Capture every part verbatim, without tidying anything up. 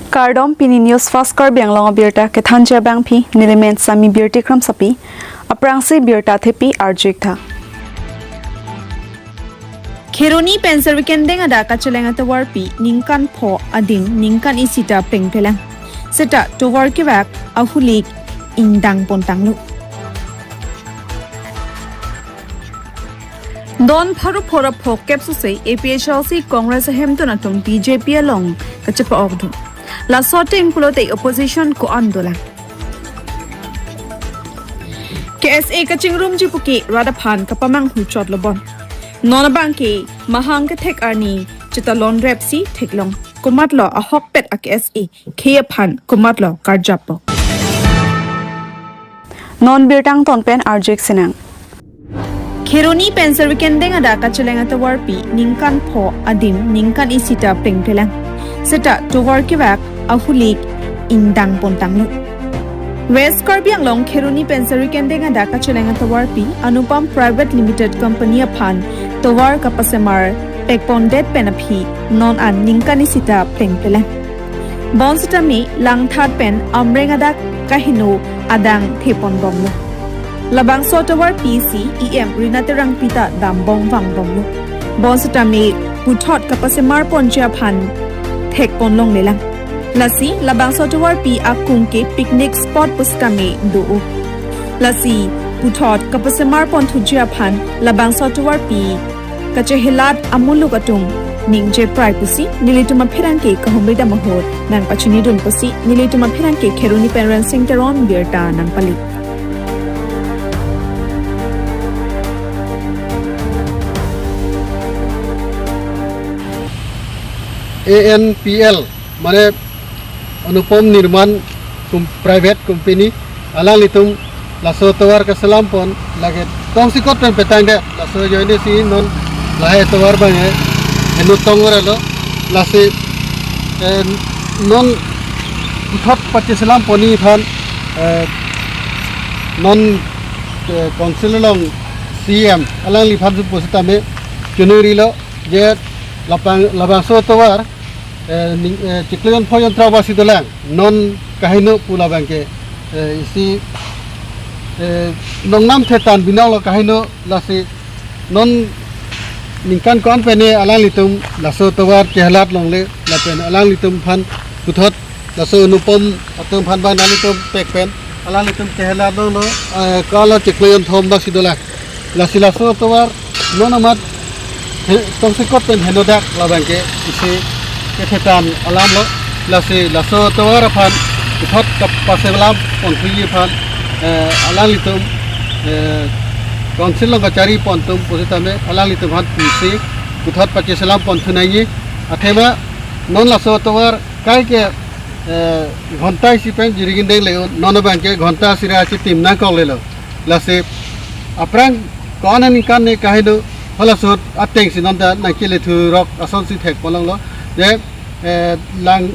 Kardom, pini News Fast Karbi Anglong abirta kethanji abangpi, nelimen Sami Birti Kramsapi. Aphrangsi birta thepi arju-ik tha. Kheroni pen Servikendeng adak kacheleng atovarpi ningkan pho adim ningkan isi ta plengplelang. Seta tovar kevak ahulik ingdang pontanglo. Don pharo phora phokep sose A P H L C Congress ahemtun atum B J P along kachepa-ok do. Laso ateng pulote opposition ko-an dolang. K S A kachingrumji puke rat aphan kapamanghu chotlo bon. Non abangke mahang kethek arni cheta lonrepsi theklong. Komatlo ahokpet a K S A khei aphan komatlo karjap-ok. Non birta angton pen arju-ik sinang. Kheroni pen Servikendeng adak kacheleng atovarpi ningkan pho adim ningkan isi ta plengplelang. Seta tovar kevak ahulik ingdang pontanglo. West Karbi Anglong Kheroni pen Servikendeng adak kacheleng atovarpi Anupam Private Limited Company aphan tovar kapasemar pekpondet pen aphi non an ningkan isi ta plengplelang. Bonsitame Langthat pen Amreng adak kaheno adang thepon-bomlo. Labangso atovarpi si E M Rina Terangpi ta dambom vangbomlo. Bonsitame puthot kapasemar ponji aphan thekpon longlelang. Lasi labangso atovarpi akung ke picnic spot pusitame do-o. Lasi puthot kapasemar ponthuji aphan labangso atovarpi kachehelat amuluk atum ningje prai pusi nelitum apherangke kahumri dam ahut nangpachinidun pusi nelitum apherangke Kheroni pen Rensing Teron birta nangpali. A N P L, mane Anupam Nirman kum-, private company, alanglitum laso tovar kaselam pon lake tongsekot pen petangdet, laso ajoine si non lahai tovar abang heno tong ore lo, lasi, eh, non puthot pacheselam ponji aphan, eh, non, eh, council along C M alangliphan su pusitame choningri lo je lapang labangso tovar, eh, ning, eh, chiklo jon pho jon throk basi dolang, non kaheno pu labangke, eh, isi, eh, nongnam thetan binong lo kaheno, lasi non ningkan ko-an pen ne alanglitum laso tovar chehelat longle lapen alanglitum aphan puthot laso Anupam atum aphan bang nanglitum pek pen alanglitum chehelat longlo, eh, kalo chiklo jon thom basi dolang. Lasi laso tovar non amat he, tongsekot pen henodak labangke isi kethetan alam lo. Lasi laso tovar aphan puthot kapaselam ponthuji aphan, eh, alanglitum, eh, council along kachari pon atum pusitame alanglitum aphan pusi puthot pacheselam ponthunangji. Athema non laso tovar kaike, eh, ghonta isi pen jiri gindeng le-un, non abangke ghonta sira chitim nangkok lelo. Lasi aphrang ko-an aningkan ne kaheno, halaso ateng si non ta nangkele thurok asonsi thekpon longlo. Je, eh, Lang,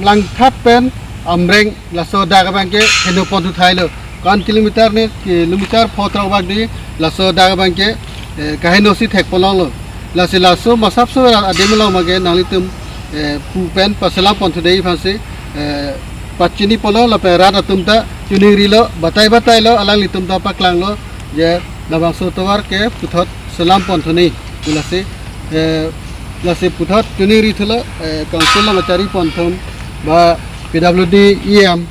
Langthat pen Amreng laso dak abangke heno ponthu thailo. Ko-an kilometer ne, kilometer pho throk bak di laso dak abangke, eh, kaheno si thekpon longlo. Lasi laso masapso adim along mage nanglitum, eh, pu pen paselam ponthuji aphansi, eh, pachini ponlo lapen rat atum ta choningrilo, batai batai lo, alanglitum ta paklanglo je labangso tovar ke puthot selam ponthunji pu lasi, eh, lasi puthot choningri thulo, eh, council along kachari pon atum ba P W D E M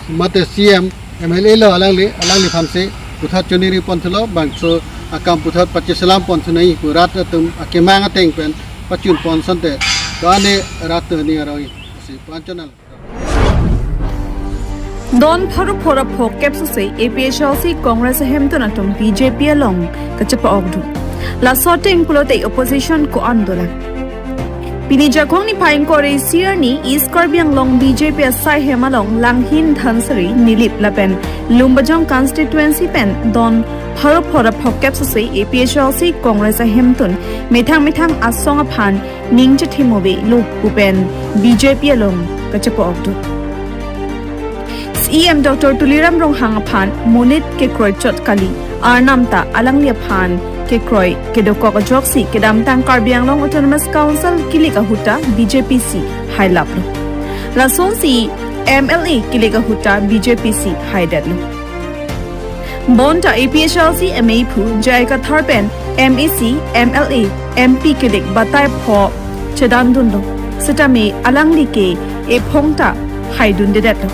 mate C M, M L A lo alangli, alangliphansi puthot choningri ponthulo, bangso akam puthot pacheselam ponthunangji pu rat atum akemang ateng pen pachun pon asonte, ko-an ne rat atum ning arong-i si panchonal. Don pharo phora phokep sose A P H L C Congress ahemtun atum B J P along kachepa-ok do. Laso ateng pulote opposition ko-an dolang. Pini Jakhong niphai ingkoi ra isi arni East Karbi Anglong B J P asai hem along Langhin, Dhansiri, Nilip lapen Lumbajong constituency pen don pharo phora phokep sose A P H L C Congress ahemtun methang methang asong aphan ning chethim ave lo pu pen B J P along kachepa-ok do. C E M Doctor Tuliram Ronghang aphan monit kekroi chot kali, arnam ta alangli aphan kekroi kedokok ajoksi kedamtang Karbi Anglong Autonomous Council kilik ahut ta B J P si hailaplo. Lasonsi M L A kilik ahut ta B J P si haidetlo. Bonta A P H L C M A phu J I Kathar pen M A C, M L A, M P kilik batai pho chedandunlo. Sitame alangli ke ephong ta haidundedetlo.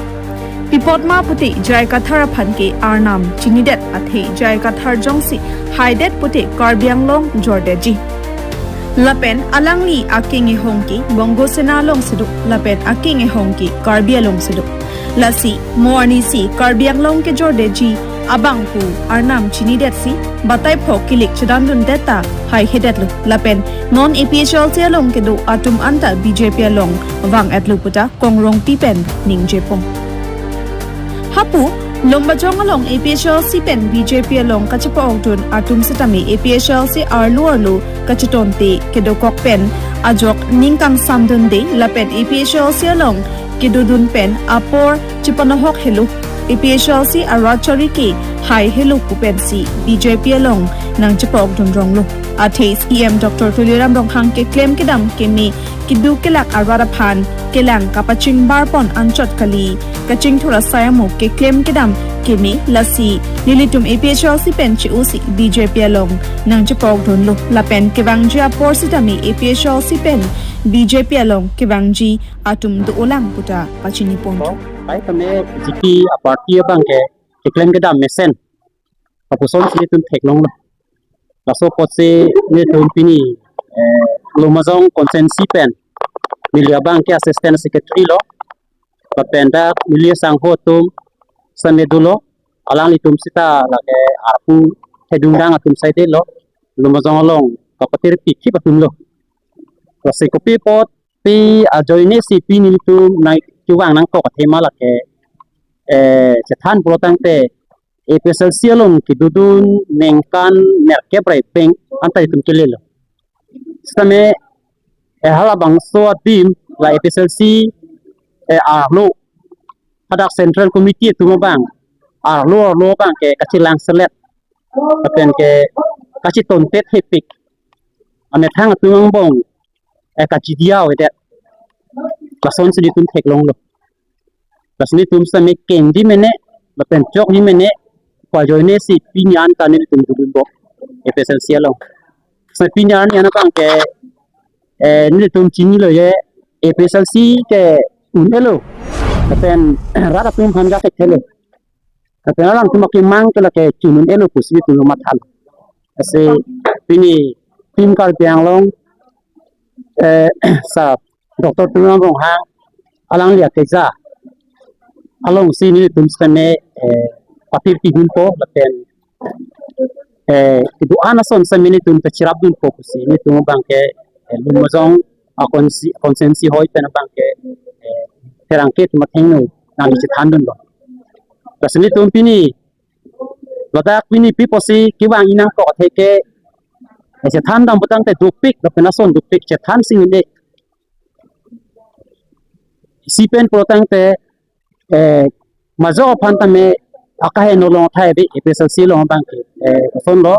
Pi apot ma pute J I Kathar aphan ke arnam chinidet athe J I Kathar jongsi haidet pute Karbi Anglong jordetji. Lapen alangli akeng ehong ke Bongo Sena alongsi do, lapen akeng ehong ke Karbi alongsi do. Lasi mo arnisi Karbi Anglong kejordetji abang pu arnam chinidetsi batai pho kilik chedandundet ta haihedetlo. Lapen non A P H L C along kedo atum anta B J P along vang-etlo puta Kongrongpi pen ningjepon. Hapu, Lumbajong along A P H L C pen B J P along kachepa-okdun atum sitame A P H L C arlo arlo kachetonte kedokok pen ajok ning kangsamdunde lapen A P H L C along kedodun pen apor chepanohok helo, A P H L C arat chari ke hai helo pu pensi B J P along nangchepa-okdun ronglo. Athe C E M Doctor Tuliram Ronghang keklem kedam keme kedo kelak arat aphan kelang kapachingbarpon anchot kali, kachingthur asai amo keklem kedam keme, lasi nelitum A P H L C pen che-osi B J P along nangchepa-okdunlo. Lapen kevangji apor sitame A P H L C pen B J P along kevangji atum do-olang puta pachinipon. Pai tame G P a party abang ke keklem kedam mesen apusonsi nelitum theklonglo. Laso apotsi nelitum pini, eh, Lumbajong constituency pen neli abang ke assistant secretary lo. Lapen dak neli asangho atum same dolo. Alanglitum sita lake arpu hedungdang atum saidelo. Lumbajong along kapatir pikip atumlo. Lasi kopi apot pi ajoine si pini nelitum nangkevang nangkok athema lake, eh, chethan pulo tangte A P H L C along kedodun ningkan nerkep ra ipeng anta itum kelelo. Sitame, eh, halabangso adim la A P H L C, eh, arlo hadak Central Committee atum abang arlo arlo abang ke kachelang selet lapen ke kachetontet hepik, amethang atum angbong, eh, kachidiya avedet. Lasonsi nelitum theklonglo. Lasi nelitum sitame kengji mene lapen chokji mene pu ajoine si pini an ta nelitum dodunbom A P H L C along. Sitame pini arni an abang ke, eh, nelitum chinilo je A P H L C ke un-elo lapen rat atum aphan ga thekthelo. Lapen alangtum akemang ke lake chun un-elo pusi nelitum mathalo. Lasi pini Team Karbi Anglong, eh, Sir Doctor Tuliram Ronghang alangli akeja alongsi nelitum sitame, eh, patir pidunpo lapen, eh, kedo-an ason sitame nelitum ta cherapdunpo pusi nelitum abang ke, eh, Lumbajong a consi-, constituency hoi pen abang ke, eh, pherangke atum athengno nangli chethandunlo. Lasi nelitum pini ladak pini pi apotsi kevang-i nangkok athe ke, eh, chethan dam putangte dopik lapen ason dopik chethan sing-un-e. Isi pen pulo tangte, eh, majok aphan tame akaheno long thai ave A P H L C along abang ke, eh, asonlo.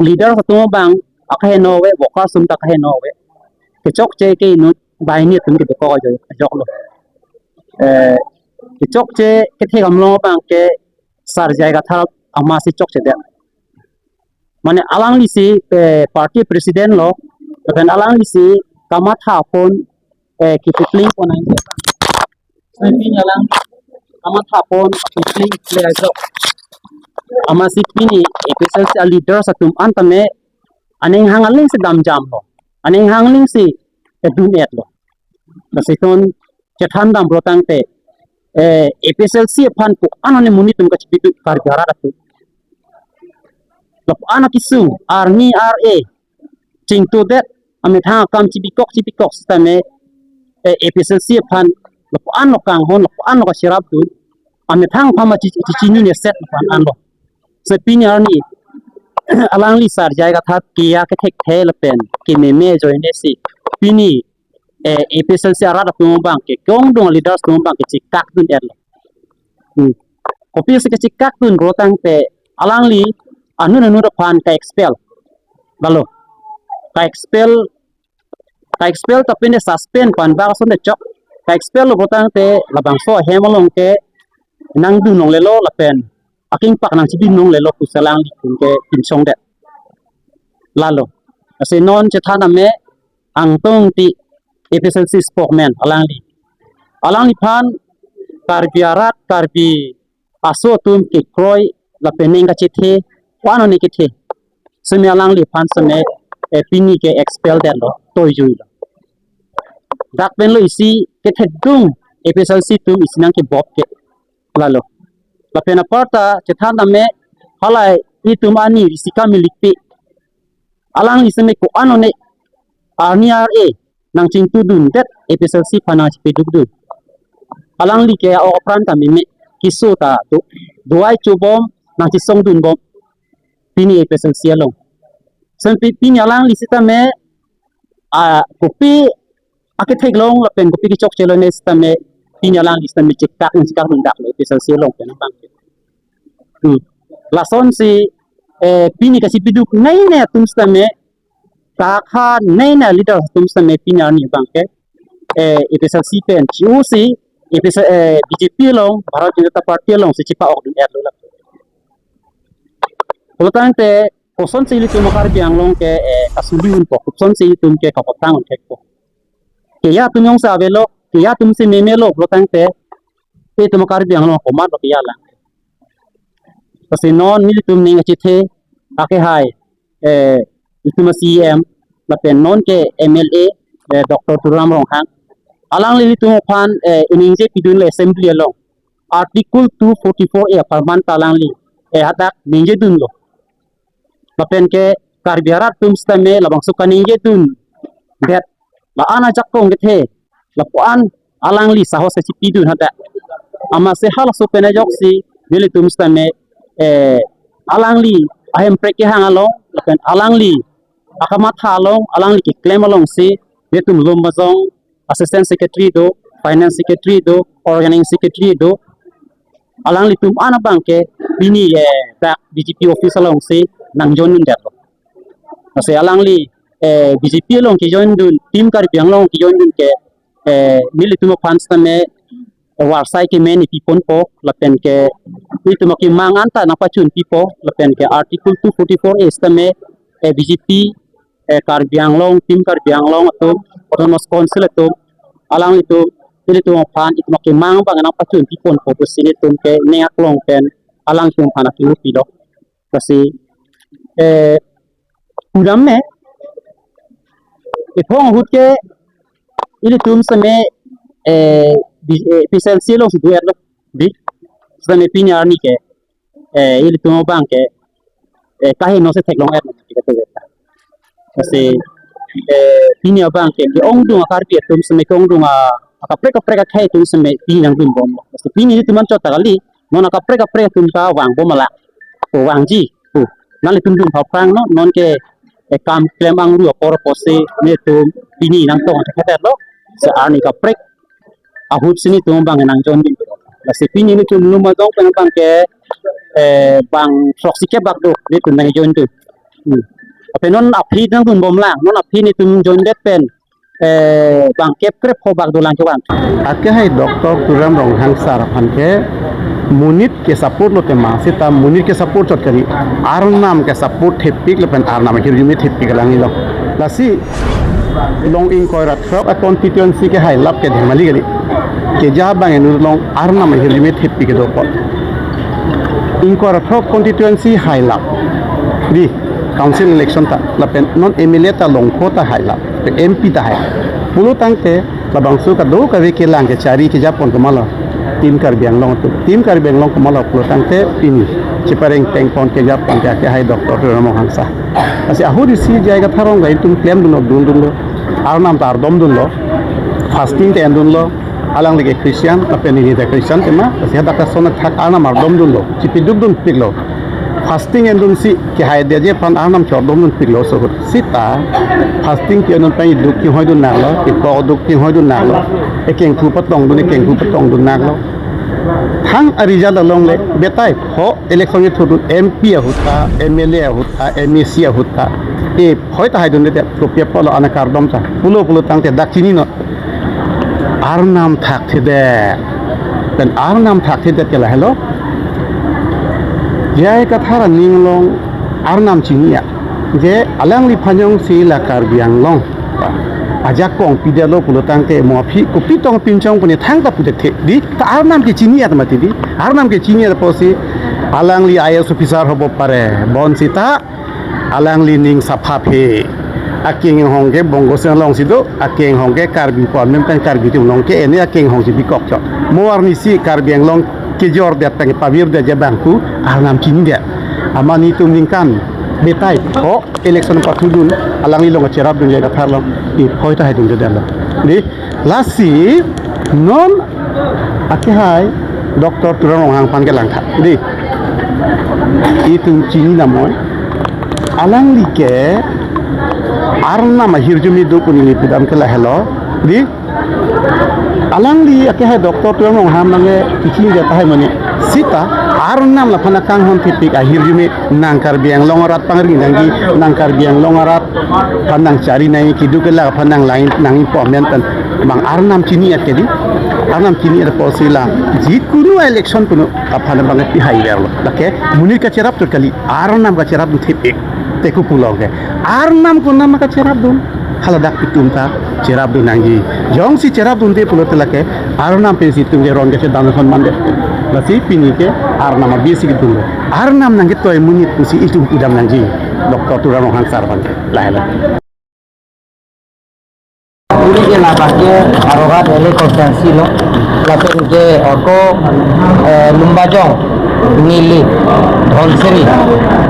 Leader atum abang akaheno ave, workers atum ta akaheno ave. Kechokche ke inut banghini atum kedokok ajo-, ajoklo. Eh, kechokche kethek amlong abang ke Sir J I Kathar amatsi chokchedet. Mane alanglisi, eh, party president lo, lapen alanglisi kamathapon, eh, kipiplingpon nangji. Sitame pini alang kamathapon kipipling le ajok. Amatsi pini A P H L C a leaders atum an tame aning hang alingsi damjamlo. Aning hang alingsi edun-etlo. Lasi ton chethan dam pulo tangte, eh, A P H L C aphan ko-an amonit atum kachipidun Karbi arat atum. Lapu-an akesung, army, R A, chingtudet, amethang akam chibikok, chibikok sitame, eh, A P H L C aphan, lapu-an lo kanghon, lapu-an lo kacherapdun, amethang aphan ma chi-, chi-, chinine set lapu-an lo. Sitame pini arni, alangli Sir J I Kathar keya kethekthe lapen kememe ajoine si pini, eh, A P H L C arat atum abang ke, kongdung leaders atum abang ke chikakdun-etlo. Hmm. Kopisi kachikakdun pulo tangte alangli anut anut aphan ka-expel. Lalo. Ka-expel, ka-expel ta pine suspend pan bak ason chok. Ka-expel lo pulotangte labangso ahem along ke nangdun longlelo lapen akengpak nangchidun longlelo pusi alangli atum ke pinchongdet. Lalo. Lasi non chethan tame Angtong Engti, APHLC spokesman alangli. Alangliphan Karbi arat, Karbi aso atum kekroi lapen ning kachethe, ko-an one kethe. Seme alangliphan seme, eh, pini ke-expel detlo, toijuilo. Dak pen lo isi kethedung APHLC atum isi nangkebop ke. Lalo. Lapen aparta chethan tame halai itum ani risika milikpi. Alangli seme ko-an one arni ar-e nangchingtudundet APHLC aphan nangchipidukdun. Alangli ke a-ok apran ta meme, keso ta do, do-ai chobom, nangchisongdunbom pini APHLC along. Seme pi-, pini alangli sitame, a, kopi aketheklong lapen kopi kechokche lo ne sitame pini alangli sitame chekak nangchekakdundaklo APHLC along pen abang. Hmm. Lasonsi, eh, pini kachipiduknei ne atum sitame, kakhanei ne leader atum sitame pini arni abang ke, eh, APHLC pen chi-usi, APHLC, eh, BJP along, Bharatiya Janata Party alongsi chipa-okdun-etlo la. Pulotangte kosonsi ilitum Karbi Anglong ke, eh, kasuli unpo, kosonsi ilitum ke kapaphrang unthekpo. Keja atum jongsi avelo, keja atumsi memelo pulotangte, itum Karbi Anglong komatlo keja lang. Lasi non nelitum ning kachethe akehai, eh, itum a-CEM lapen non ke MLA, eh, Doctor Tuliram Ronghang. Alangli ilitum aphan, eh, iningje pidunlo assembly along. Article two forty-four A apharman ta alangli, eh, hadak ningjedunlo. Lapen ke Karbi arat atum sitame labangso kaningjedundet la-an ajakong kethe, lapuan alangli sahos kachipidun hadak. Amatsi halaso pen ajoksi nelitum sitame, eh, alangli ahemprek kehang along lapen alangli akamatha along, alangli keklem alongsi nelitum Lumbajong Assistant Secretary do, Finance Secretary do, Organizing Secretary do, alanglitum an abang ke pini, eh, dak BJP office alongsi nangjoindundetlo. Lasi alangli, eh, BJP along kejoindun, Team Karbi Anglong kejoindun ke, eh, nelitum aphan sitame, eh, varsai kemen ipiponpo, lapen ke nelitum akemang anta nangpachunpipo, lapen ke Article two forty-four A sitame, eh, BJP, eh, Karbi Anglong, Team Karbi Anglong atum, Autonomous Council atum, alanglitum, nelitum aphan itum akemang abang nangpachunpiponpo pusi nelitum ke ning aklong pen alanglitum aphan akengupilo. Lasi, eh, pudam me, iphong ahut ke ilitum sitame, eh, bi-, eh, APHLC alongsi do-etlo, di, sitame pini arni ke, eh, ilitum abang ke, eh, kaheno si theklong-et. Lasi, eh, pini abang ke, ke-ongdung a-Karbi atum sitame, ke-ongdung a, akaprek kaprek akhei atum sitame pini nangdunbomlo. Lasi pini nelitum anchot ta kali, non akaprek kaprek atum ta vangbom ala. O vangji, o, nanglitum dun phaphrang non, non ke, eh, kam klem angru apor pusi nelitum pini nangtong thekthedetlo. Lasi arni kaprek ahut si nelitum abang nangjoindun. Lasi pini nelitum Lumbajong pen abang ke, eh, bang throksi kep bak do nelitum nangjoindun. Hmm. Lapen non aphi nangdunbomlang, non aphi nelitum joindet pen, eh, bang kep krep ho bak dolang kevan. Akehai Doctor Tuliram Ronghang sir aphan ke monit ke-support lo tema seta monit ke-support chot kali. Arnam ke-support thepik lapen arnam ahirjume thepik alanglilo. Lasi along ingkoi ra throk a-constituency ke hailap ke Dhamali kali. Keja abang inut along arnam ahirjume thepik kedo apot. Ingkoi ra throk constituency hailap. Di council election ta lapen non MLA ta longkho ta hailap. MP ta hailap. Pulotangte labangso kadokave kelang kechari kejapon komatlo. Team Karbi Anglong atum. Team Karbi Anglong komatlo pulotangte pini chepareng tengpon kejapon ke akehai Doctor Tuliram Ronghang sir. Lasi ahut isi jai katharong ga itum klemdunlo, dundunlo. Arnam ta ardomdunlo. Fasting ta endunlo. Alangli ke Christian, lapen neli ta Christian tema. Lasi hadak ason athak arnam ardomdunlo. Chipidukdunpiklo. Fasting endunsi kehai detji aphan arnam chordomdunpiklo so ahut. Seta fasting ke-endun pen iduk kinghoidun nanglo, ikok duk kinghoidun nanglo. Ekengphu patongdun, ekengphu patongdun nanglo. Thang a-result along le betai ho election kethurdun MP ahut ta, MLA ahut ta, MAC ahut ta. E, hoi ta haidunde, kopi apotlo an akardom ta. Pulo pulotangte dak chininon. Arnam thakthedet. Pen Arnam thakthedet ke lahelo. J I Kathar aning along Arnam chini-et. Je alangliphan jongsi la Karbi Anglong ajakong pidetlo pulotangte mo aphi kopi tong pinchong pu ne thangta pudet the. Dei, ta Arnam ke chini-et mati dei. Arnam ke chini-et apotsi alangli I A S officer hobo pare. Bonsita alangli ning sapha phe. Akenghong ke Bongo Sena alongsi do, akenghong ke Karbi pu amen pen Karbi atum along ke-en akenghong si bikok chot. Mo arnisi Karbi Anglong kejordet pen pavirdet je abang pu Arnam chinidet. Amat netum ningkan betai, o election pathudun, alangli along cherapdun J I Kathar along, i phoi ta haidun je delo. Dei, lasi non akehai Doctor Tuliram Ronghang aphan ke langtha. Dei, itum chini namoi. Alangli ke Arnam ahirjume do pu neli pudam ke lahelo. Dei, alangli akehai Doctor Tuliram Ronghang abang ke ichinidet tahai mane. Sita Arnam laphan akanghon thepik ahirjume nang Karbi Anglong arat pangri nangji, nang Karbi Anglong arat aphan nang chari nangji, keduk kelak aphan nang lain nangji pu amen pen abang Arnam chini-et ke dei. Arnam chini-et apotsi la jikunu election punu aphan abang pihai verlo. Lake monit kacherap chot kali, Arnam kacherapdun thepik. Te kopi pulo ke Arnam konat ma kacherapdun. Haladak itum ta cherapdun nangji. Jongsi cherapdunde pulote lake Arnam pensi itum ke ron ke chedan son mande. Lasi pini ke Arnam abisi kedun. Arnam nangketoi monit pusi itum pudam nangji. Doctor Tuliram Ronghang sar aphan ke lahelo. Puri ke labang ke Howraghat L A constituency along, lapen ke ako, eh, Lumbajong, Nilip, Dhansiri,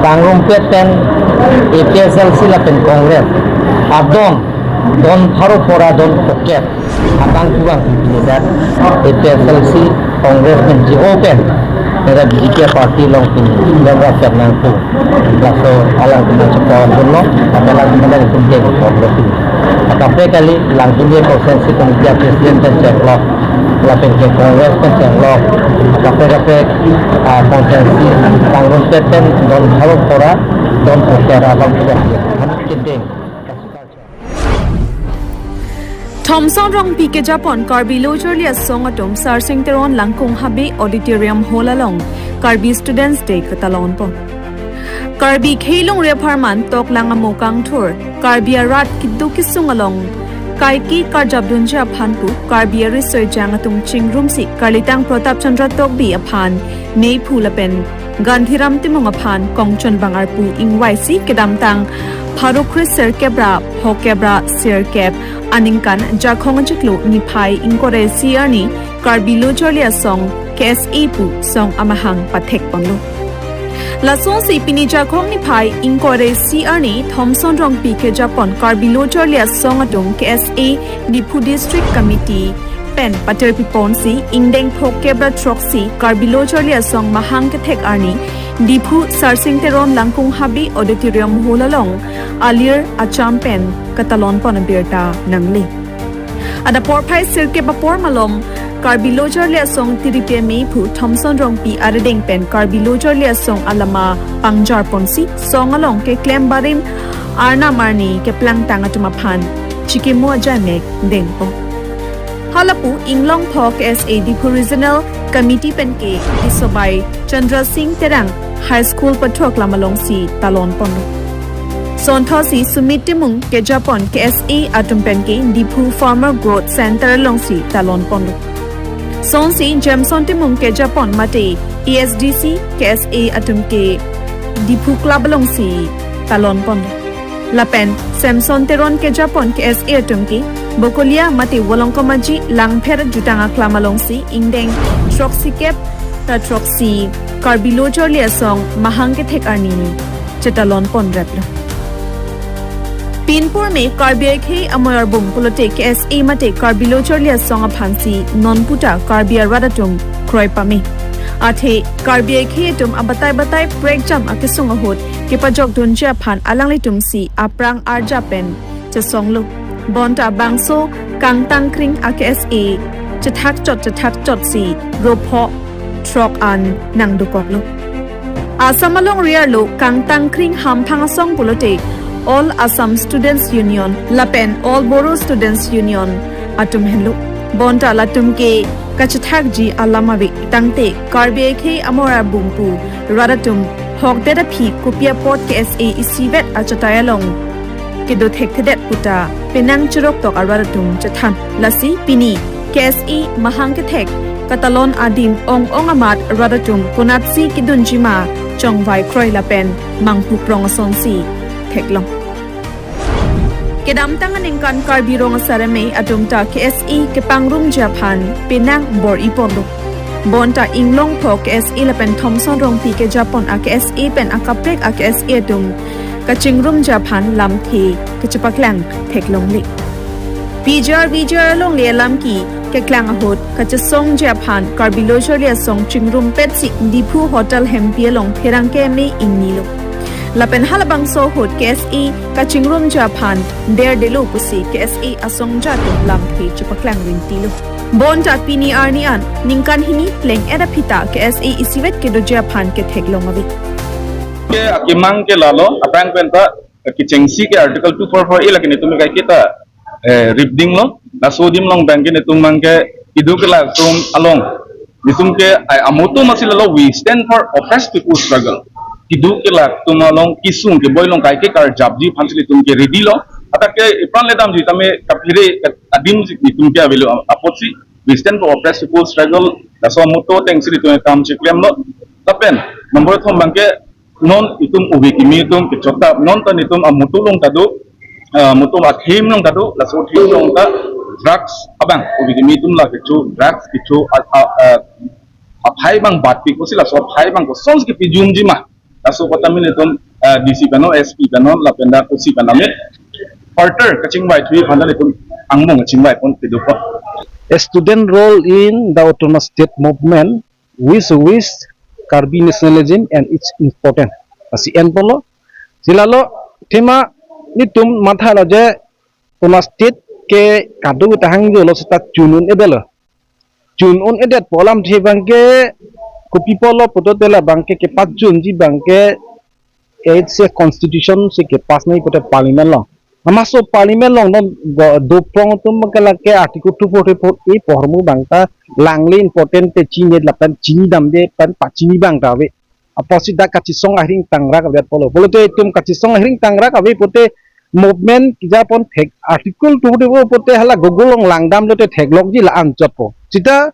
Bangrumpet pen A P H L C lapen Congress, adon, don pharo phura don phokep, abang tuang pini dak A P H L C Congress pen J O pen, neda B J P party along pini, neda chap nangpo. Laso alang pini chepon dunlo, alang pini pun ke pon lo pini. Kaprek kali Langkung constituency committee president pen chenglok, lapen ke Congress pen chenglok, kaprek kaprek, ah, constituency Bangrumpet pen don pharo phura, don phokep abang tuang. Kami kedeng. Thomson Rongpi kejapon Karbi Lo Charli Asong atum Sarsing Teron Langkung Habe Auditorium Hall along Karbi Students Day ketalonpon. Karbi khei longri apharman toklang amo kangthur Karbi arat keduk kesung along kaike karjapdunji aphan pu Karbi arisoi jang atum chingrumsi Karlitang Pratap Chandra Tokbi aphan meiphu lapen Gandhiram Timung aphan kongchon bang arpu ingvaisi kedamtang pharo kre sirkep ra phokep ra sirkep aningkan Jakhong achiklo niphai ingkoi ra isi arni Karbi Lo Charli Asong K S A pu song amahang pathekponlo. Lasonsi pini Jakhong niphai ingkoi ra isi arni Thomson Rongpi kejapon Karbi Lo Charli Asong atum K S A Diphu District Committee pen paterpiponsi ingdeng phokep ra throksi Karbi Lo Charli Asong mahang kethek arni Diphu Sarsing Teron Langkung Habe Auditorium Hall along alir acham pen ketalonpon abirta nangle. Adap porphai sirkep apor malom Karbi Lo Charli Asong tiripi ameiphu Thomson Rongpi arideng pen Karbi Lo Charli Asong alama pangjarponsi song along keklem barim arnam arni keplangtang atum aphan chikimo ajaimek dengpo. Halapu inglong pho K S A Diphu Regional Committee pen ke Isobai Chandra Singh Terang High School pathok lam alongsi talonponlo. Sonthosi Sumit Timung kejapon K S A atum pen ke Diphu Farmer Growth Center alongsi talonponlo. Sonsi Jameson Timung kejapon mate A S D C K S A atum ke Diphu Club alongsi talonponlo. Lapen Samson Teron kejapon K S A atum ke Bokolia mate Volongkom Aji Langpher jutang aklam alongsi ingdeng throksikep ra throksi Karbi Lo Charli Asong mahang kethek arni chetalonponraplo. Pinpur me Karbi akhei amoi arbung pulote K S A mate Karbi Lo Charli Asong aphansi nonputa Karbi arat atum kroi pame. Athe Karbi akhei atum abatai batai prekjam akesung ahut kepajokdunji aphan alanglitumsi aphrang arjap pen chesonglo. Bonta bangso kangtang kring a K S A chethakchot chethakchotsi ropho throk an nangdukoklo. Assam alongri arlo kangtang kring hamphang asong pulote All Assam Students Union lapen All Bodo Students Union atum henlo. Bonta latum ke kachethakji alam ave tangte Karbi akhei amor abungpu rat atum hokdet aphi kopi apot K S A isivet achatai along kedo thekthedet puta penang chirok tok arat atum chethan. Lasi pini K S A mahang kethek katalon adim ong-ong amat rat atum konatsi kedunji ma chongvai kroi lapen manghu prong asonsi theklong. Kedamtang aningkan Karbi Rong Asar Amei atum ta K S A kepangrumji aphan penang bor-iponlo. Bonta inglongtho K S A lapen Thomson Rongpi kejapon a K S A pen akaprek a K S A atum kachingrumji aphan lamthe kachepaklang theklongle. P G R V G R alongle alam ke keklang ahut kachesongji aphan Karbi Lo Charli Asong chingrumpetsi Diphu Hotel Hempi along pherangke me ingnilo. Lapen halabangso ahut K S A kachingrumji aphan derdelo pusi K S A asongja atum lamthe chepaklang ringtilo. Bonta pini arni an ningkan hini pleng-et aphi ta K S A isivet kedoji aphan ketheklong ave. Ke akemang ke lalo, aphrang pen ta kechengsi ke Article two four four A lake netum kaiketa, eh, ripdinglo, laso adim along abang ke netum abang ke kedo kelak atum along netum ke ai amotto masi lalo, we stand for oppressed people struggle. Kedo kelak atum along kesung keboi along kaike karjapji aphansi netum ke ready lo. Athak ke ipran ledamji tame kaphere ke adim si netum ke avelo apotsi we stand for oppressed people struggle. Laso amotto atengsi netum kam cheklemlo. Lapen number thom abang ke non itum ove kimi atum kechotap, non ta netum amotto along ta do, ah, amotto athim along ta do, laso athim along ta drugs abang, ove kimi atum la kecho drugs kecho a, a, a, aphai abang batpi pusi laso aphai abang kosonsi kepijumji ma, laso kota min itum, ah, D C pen non, S P pen non, lapen dak O C pen non, further kachingvai thuji aphan ta itum angbong kachingvaipon kedo po. A student role in the autonomous state movement, which, which Karbi nationalism and its important. Lasi enponlo. Si lalo, thema netum mathalo je, autonomous state ke kadokave ta hangjolo seta chun un-edetlo. Chun un-edet pu alamthe abang ke kopi apotlo pulote labang ke kepachunji abang ke, it's a constitution si kepass nangji pulote parliament along. Halaso parliament along non go-, doprong atum abang ke lake Article two forty-four A pu ahormu abang ta langle, important te chini lapen chinidamde pen pachini abang ta ave. Apotsi dak kachesong ahireng tangrak ave apotlo. Pulote itum kachesong ahireng tangrak ave pulote movement kejapon thek, Article two forty-four pulote hala Google along langdamlote theklongji la anchotpo. Seta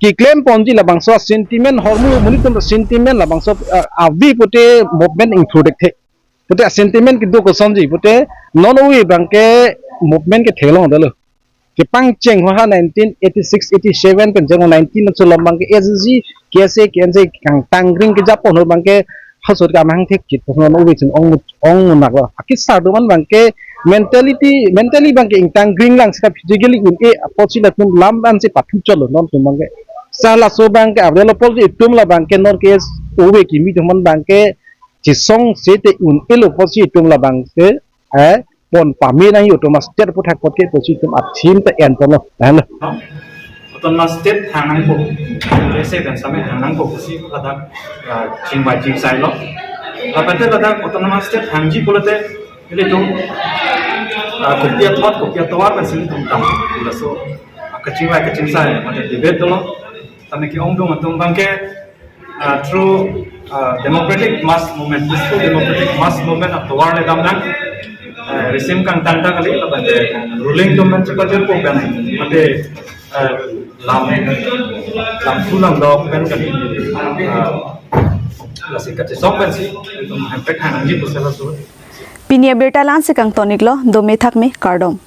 keklemponji labangso sentiment, ahormu amonit atum sentiment labangso, ah, ave pulote movement ingthur thekthe. Pulote sentiment kedo kosonji pulote non ove abang ke movement ke theklongdetlo. Kepangcheng ho ha nineteen eighty-six eighty-seven pen jeng nineteen aso along abang ke S G, K S A, K N C kangtangring kejapon ho abang ke halaso kam hangthek kit non ove chun ong, ong munak lo. Akisar do man abang ke mentality, mentally abang ke ingtangring lang seta physically un-e apotsi latum lam ansi pathu chotlo non atum abang ke. Sa laso abang ke avelo pulote itum labang ke non ke ove kimi atum man abang ke chesong seta un-elo pusi itum labang ke, eh, pon pame nangji autonomous state aputhak apot ke pusi itum athim ta enponlo. Lahenlo. Autonomous state hang nangpo. Ese ben same hang nangpo pusi ladak, ah, chingvai chingsailo. Lapen te ladak autonomous state hangji pulote ilitum, ah, kopi athot kopi atovar pensi ilitum dam. Laso, ah, kachingvai kachingsai mate debate dolo. Tame ke-ongdung atum abang ke, ah, through, ah, democratic mass movement, peaceful democratic mass movement atovar le damnang, ah, regime kangtang ta kali, lapen ruling atum pen chepajirpo pen, mate, ah, lam, lam thu lam dok pen kali, ah, lasi kachesong pensi itum hempek hang nangji pusi laso. Pini abirta la-ansi kangton-iklo, dome thakme, kardom.